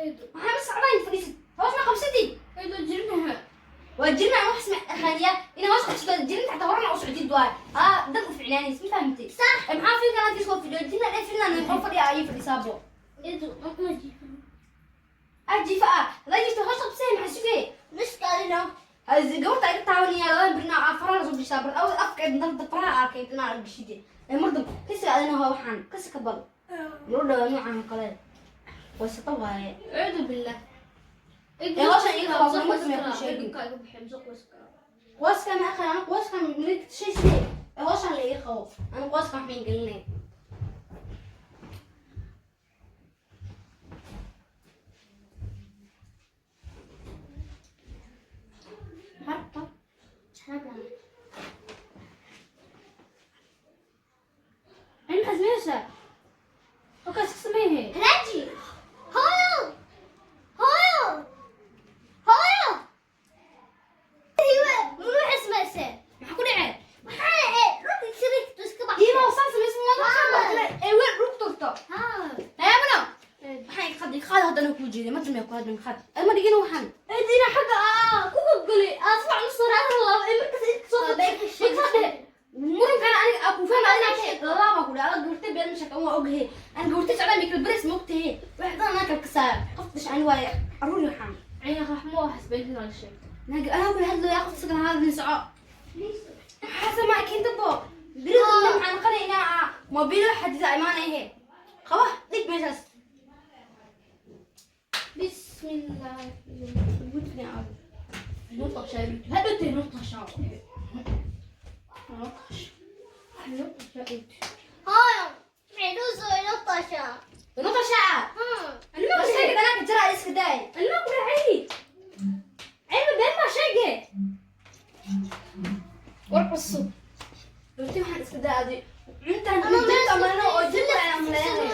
Eedo. Maxaa ma socdaan fadhiisid hoos ma qabsatid? Eedo, jirinaha. Waa jirna wax isma aqaaniya ina hoos qabsato jirinta xataa horena u socdid waay aa dad u ficnaanaysa ma fahamtay? Sax. Maxaa filkan halkiis koo fadhiyo jirna dhe finland wuxuu fadhiyaa ayay fadhisaabo. Eedo, ma jiifin. Ajiifa ah hadaa jirto hoos qabsay maxaa sugay? Miskaalino. Hazi gabarta iga taabanaya labadan birna aa faraha soo gashaa bar awal afka danta faraha arkay inaa gashide ee mardam kasi adina waa waxaan kasi ka bal loo dhawaa noocan oo kale waysata waaye. Acuudu billah. Ee, hawshan iga qabo, ma samee ku sheegin. Qoyska ma aqaan aniga qoyska mid shay sidee ee hawshan la iga qabo aniga qoyska waxaan gelinay. Harta. Ay, maxaad sameynaysaa? Halkaas ka sameeyay. Raji! Hooyo! Hooyo! Hooyo! Munu xismayse. Maxaa ku dhacay? Maxaa ee dhulka sariirta iska baxay. Iima wasaan samaysan ma la ee weer dhulku tagto. Haa. Tayaabana. Waxaan iga qad iga qaad haddana kuu jeeday ma dambe ku hadlan qaad. Ay ma dhigin waxaan. Eedina xagga ku gogolay. Aa si fiican u soo raadin lahaa. Ee markaas inta soo fadhiya. Markaa dhehe murankan aniga aa ku fahma adina lalaaba ku dhaca gabartay been shaka waa ogahay aan gabartay jeclaa mikal baris ma ogtahay wax dan anaa kala kasaa qof dash ani waaye aruur waxaan. Cayna raxmo wax isbeyn aan sheegto. Naaga anaa kula hadlaya qof isaga hadlin soco xasa ma kinta bo birida maxaan qanaynaa mobiilo xadida imaanayhe qaba dhig meeshaas. Bismillah. نقطة شايبتي هدوتي نقطة شاو نقطة نقطة شايبتي. Hooyo, maxay noo soo inoo taashaa? Nota shaaca. Haa. أنا ما sheegay anaa ka jaraa iska daay. أنا ما أقول عيني عيني بين ما شقي ورقصوا. Runtii waxaan iska daa adi cuntaan Ama cunta amalno oo jirta aan amaleynay.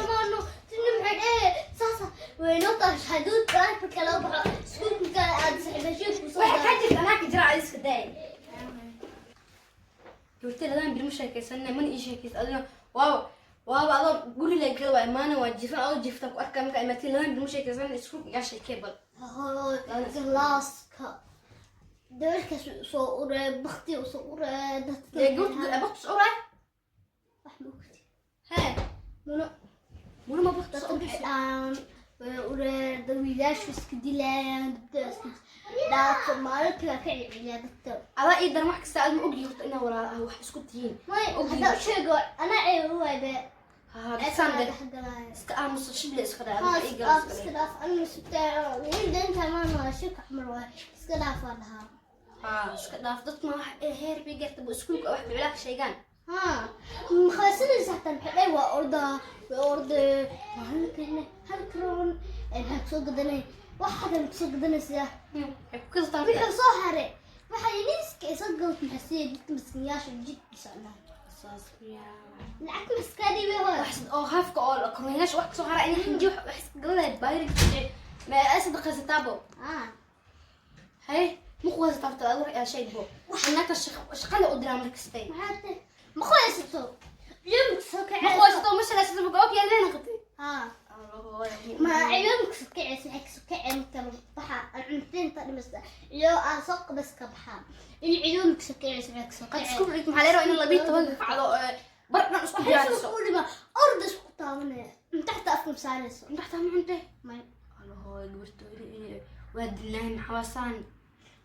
Tini maxay dhahee saasa way inoo taashaa duudka marka loo baxo iskuulka aad saxiibashiin ku soo Waxa ka jirta anaa ka jaraa iska daay. Gabartay ladaan bir ma sheekaysanay mana ii sheekaysa adina waaba waaba adoo guri la gala waa imaana waa jiifan adoo jiifta ku arkaa markaa imaatay ladaan bir ma sheekaysanay iskuulka igaa sheekee bal. Hooyo, galaaska dabarkaas soo uree bakti soo uree dadka. Ee gabartu baktu soo uraa. Wax ma ogti. Hee Muno muna ma baktu dadka soo waxay dhahaan way uree dawiilaashu iska dilayaan dadka iska dhaafo maalintii waa ka ciciyaa dadka. Adaa ii daran wax kasta aad ma ogyihi horta inaa walaal ah wax isku tihiin. May Ogyihiin. haddaa u sheego anaa ceeb u waay be. Haa saan Ceeb dhe dhexgalaayo. iska aamuso shible iska daa Haa, adiga ii iska gala dhaaf iska iska daa. dhaaf anna sugtaa winda intaa maana shirka xumar waay iska dhaaf waa dhahaa. Haa iska dhaaf dadku ma wax ee heer bay gaarta bu iskuulka wax bicilaa ka sheegaan. ها مخلصين حتى الحين وأرضى وأرضى هل هل كرون إنها تسوق دنا واحد تسوق دنا سيا Waxay ku kala وحنا taartaa. صهرة waxa yariiska isaga maxasii dadka miskiinyaasha jidka socdaa Saas miyaa. lacag miskaani bay hore. Wax oo haafka oo kormeeyaasha wax kasoo hara in xinji wax iska galanaya baayri ma asad qasataabo. Ah. Hay ma ku haysataa adigu wax yaa sheegbo innaka shaqada u diraa mar kastay. Maxaa tahay ma qoysato ciidamka soo Ma kacayso. ku haysato ma shaqaysato ma og yaa leena qatay. Haa ma ciidamka soo kacayso waxay kasoo kaceen marka baxa cuntinta dhimasta iyo aan soo qabas ka baxaa in ciidamka soo kacayso waxay kasoo Qad kaceen. isku dhig maxaa leeyahay in 12 kacdo bar dhan isku waxay diyaariso. soo ku dhima orda isku taabanaya inta xataa afka masaarayso. Inta xataa ma cuntay. May. Allaho gabartooyda waa dilnaahay maxaa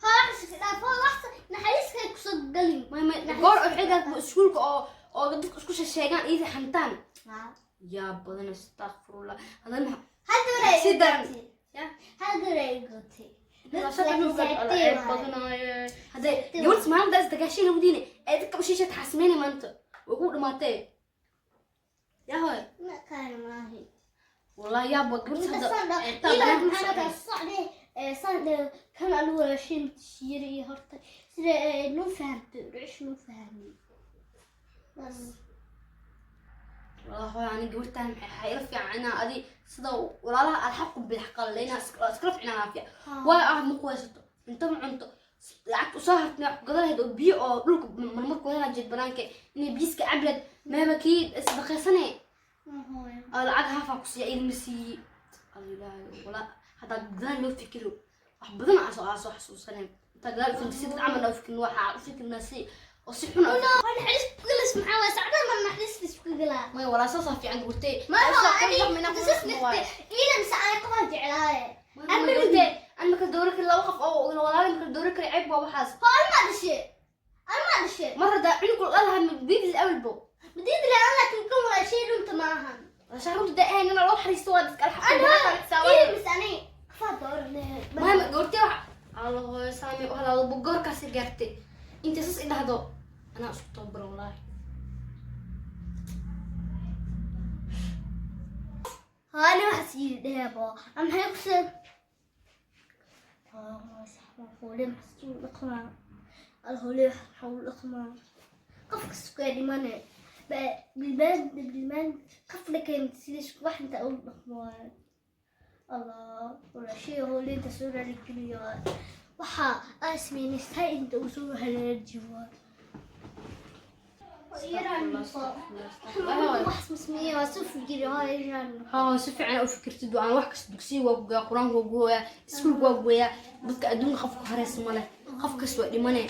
haa iska dhaafo wax naxariiska kusoo galin. may may goor oo xigaa iskuulka oo oo dadka isku sheegaan iida xantaan. Haa. Yaa badan astaghfirullah hadan hadda waray Si daran. Ya. hadda waray gootay. Hadday gabadhas maalintaas dagaashay lagu diinay ee dadka ushiisha taxasmeynay maanta way ku dhamaatee yaa hooy. Ma kaan maahi. Wallahi yaaba gabadhas inta hadda sandha ceebtaa ilaa banaanka ku maxaa socday. ka socday sandha kan anigu walaashin yiri iyo horta sida noo fahamto dhucish noo fahmi bas. Wallahi hooy ani gabartaan maxay ila fiican inaa adi sida walaalaha alxaqu bilxaqal inaa iskala fiicnaan aafiya waayo ah ma ku haysato cunto ma cunto lacagta usoo hartay wax ku gadan lahayd oo biyo oo dhulka marmar ku helaa jeed banaanka inay biyiska cabi lahayd meeba kii isdaqaysanay. Hooyo. Oo lacag haafaa ku siiya idin ma siiyi. Alla ilaahay walaa Haddaa gadaal loo fikiro wax badan aa soo xasuusaneen. Intaa gadaal u fikir si dad camal u fikirno, waxaa u fikirnaa si oo si xun. Waa naxariis ku galas, maxaa waay sacdada ma naxariis isku galaa? Maya, walaa saasaa fiican gabartay. Ma ila mise aan qabaa jeclaaye. An marka dooran kari laba qof oo walaala marka dooran kari, ceeb waa waxaas. Hoo, almaa dhashe, almaa dhashe. Mar haddaa cunug lalahaa madiidis awalbo. Madiidi la aan, laakiin kan waa shay runta ma ahan. Shay runta dee ahayn inaa loo xariisto waa dadka alxaq. Ila mise ani qafaa dooran lehe. Maama goortee wax allo hooyo saami u halaado goorkaasi gaartay intay sas i dhahdo anaa isku tababaro wallaahi. Haani waxaas yidhi dheebo maxay ku soo hole maxaa dhaqmaa alhole waxaa u dhaqmaa qof kasta ku dhimane bilbaan bilbaan qafna keen sida wax inta u dhaqmo. Allah wala shay hole inta soo raali geliyo waxa asmiinistay inta uu soo halaajiyo Haa, si fiican u fikirtid aan wax kasta. Dugsiga waa ku geeyaa, qur-aanka waa gooyaa, iskuulka waa gooyaa. Dadka adduunka qofka hareysa ma leh, qof kasta waa dhimane.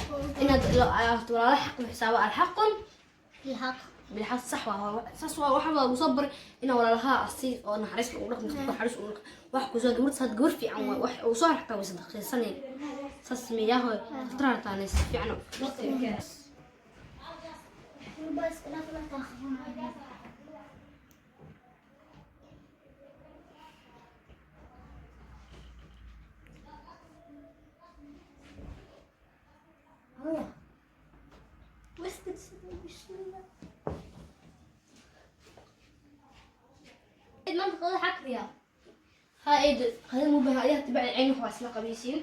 Inaad walaalo xaq u xisaabo alxaqun bilxaq sax waa saas waa waxa lagu soo baray inaa walaalaha si oo naxariis lagu dhaqmo, naxariis ugu dhaqmo. Wax ku soo gabarta saad gabar fiican waa wax uu soo hartaa way sadaqaysanay saas sameeyaa hooy tartaane si fiican u fikirtid. Haa eed, qadar mu baahan adiga tabac cayn wax isla qabaysiin.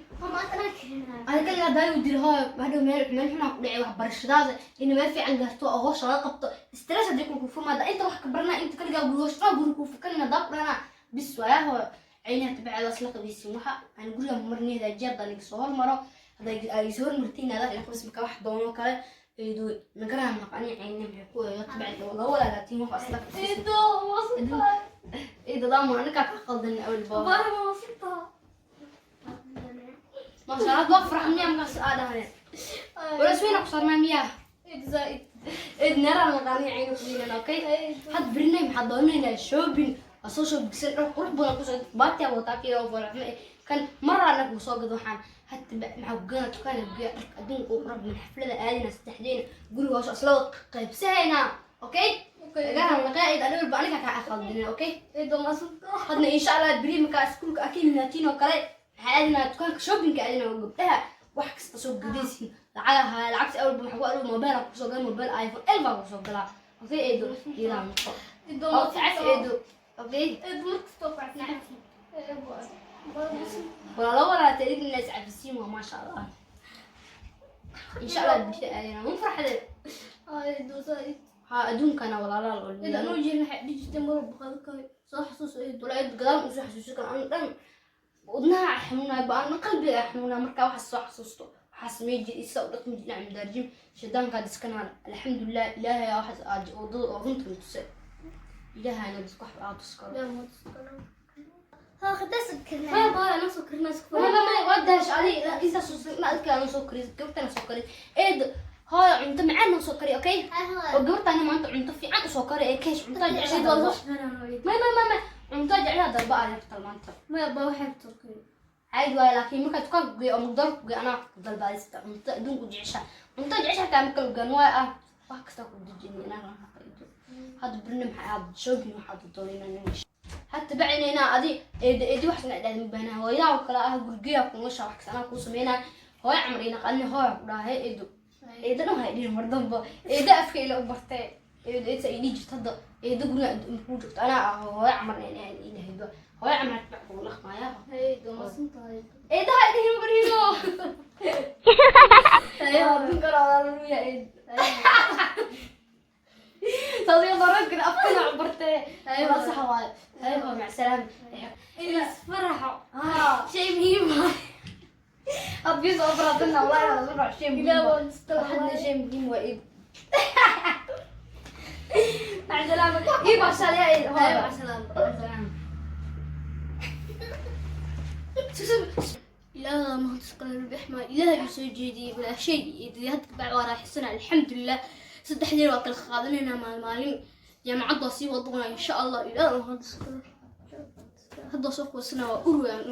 Ana kaligaa hadaan u diro hooyo hadhow meel meel xunaa ku dhacay waxbarashadaada in meel fiican gaarto oo hawsha laga qabto stress haddii ku furmaada inta wax ka baranaa inta kaligaa guri hawsha guri ku fukanina daab dhana bis waayaa hooyo caynaha tabaceeda isla qabaysiin. Waxa aan guriga marnay hagaajiya haddaan iga soo hormaro hadday ay soo hormartiin adaa ila qabis marka wax doono kale eedu nagaraa maqani caynaha maxay ku eeyo tabaceeda laba walaalaatiin wax isla qabsiin eedu daamu aniga ka qaldan awal baa ما شاء الله فرح مياه مقص آدم ولا سوينا قصرنا مياه إد نرى المقاني عينه كلنا. أوكي، حد برنا محضرنا شوبين أصلا شو بكسر قرب بنا قصة باتيا وتاكي أو فرح كان مرة أنا وصاقد وحان حتى مع جانا كان أدون قرب من حفلة آدنا استحدينا قولوا واش أصلا قيب سهنا. أوكي، قال القائد أنا بالبعنك كأخذنا. أوكي، خدنا إن شاء الله بري مكا سكولك أكيد ناتينو كلا عادنا dukaanka shoppingka aadina oo gabdhaha wax kasta soo gadaysiin lacagaha lacagta awalba maxaa ku arow mobile ku soo gala mobile iPhone 11 baa ku soo galaa. Okay eedo, ilaa noqo oo tacaf eedo. Okay, walaalo walaata idin inaad iscafisiin waa maasha Allah. Insha Allah bisha aadina mun farxadeed. Haa, adduunkana walaalaha oo walaa eedo gadaal usoo xasuusin karo an dhan wadnaha xanuunaya ba ana qalbiga xanuunaya markaa waxaas soo xasuusto waxaa samey jir isa u dhaqmi jirnaa mudaarjim shaydaankaa diskanaal. Alxamdulilah, ilaahay waxaas aad wadada oo runta tusay ilaahayna dadka wax aad tus karo. Ma waa daash adi intaas soo adka aan soo kari gabartana soo kari eed hooyo cunto macaan noo soo kari. Okay, oo gabartana maanta cunto fiican usoo kari ee keesh cunto jeceshay ma cunto jeceshaa dalba aad rabtaa maanta caadi waaye, laakiin markaa dukaanka geeyo oo mugdal ku geeyo anaa ku dalbaadista cunto adduunka u jeceshaa cunto jeceshaa taa marka ogaan waayo ah wax kasta ku dejini inaa raaxo. Hadda birna maxaa aad shopping waxaad doonayna hatta bacina inaa adi eed eedi wax ina dhahda mabahnaa hooyadaa oo kale ah gurigeeya ku nosha wax kasta anaa kuu sameynaa hooyo camar ina qalin hooyo ku dhahay eedo eedo dhan waxay dhihin mar damba eedo afka ila u bartee eedo eedsa ay dhihi jirto hadda eedo guriga kuu joogto anaa ah hooyo camar ina dhahdo hooyo camar hatbac kugu dhaqmaaya eedaha dhihin barhino adduunka walaaluya eed taas daran kara afkana bartee waa sax waaye. Hayo mac salaam. شيء مهم أبيض أبرد والله أنا شيء مهم وحدنا شيء مهم وإيد مع السلامة إيه ما شاء الله. مع السلامة. Ilaaha mahad iskale, raxma Ilaahay uu soo jeediyey walaashay iyo hadda bacd waa raaxisana, alxamdulilah. Saddexdii waa kala qaadanaynaa maalmaalin, jaamacadda waa sii wadoonaa insha Allah. Ilaaha mahad iskale, hadda soo quusana waa urwaan.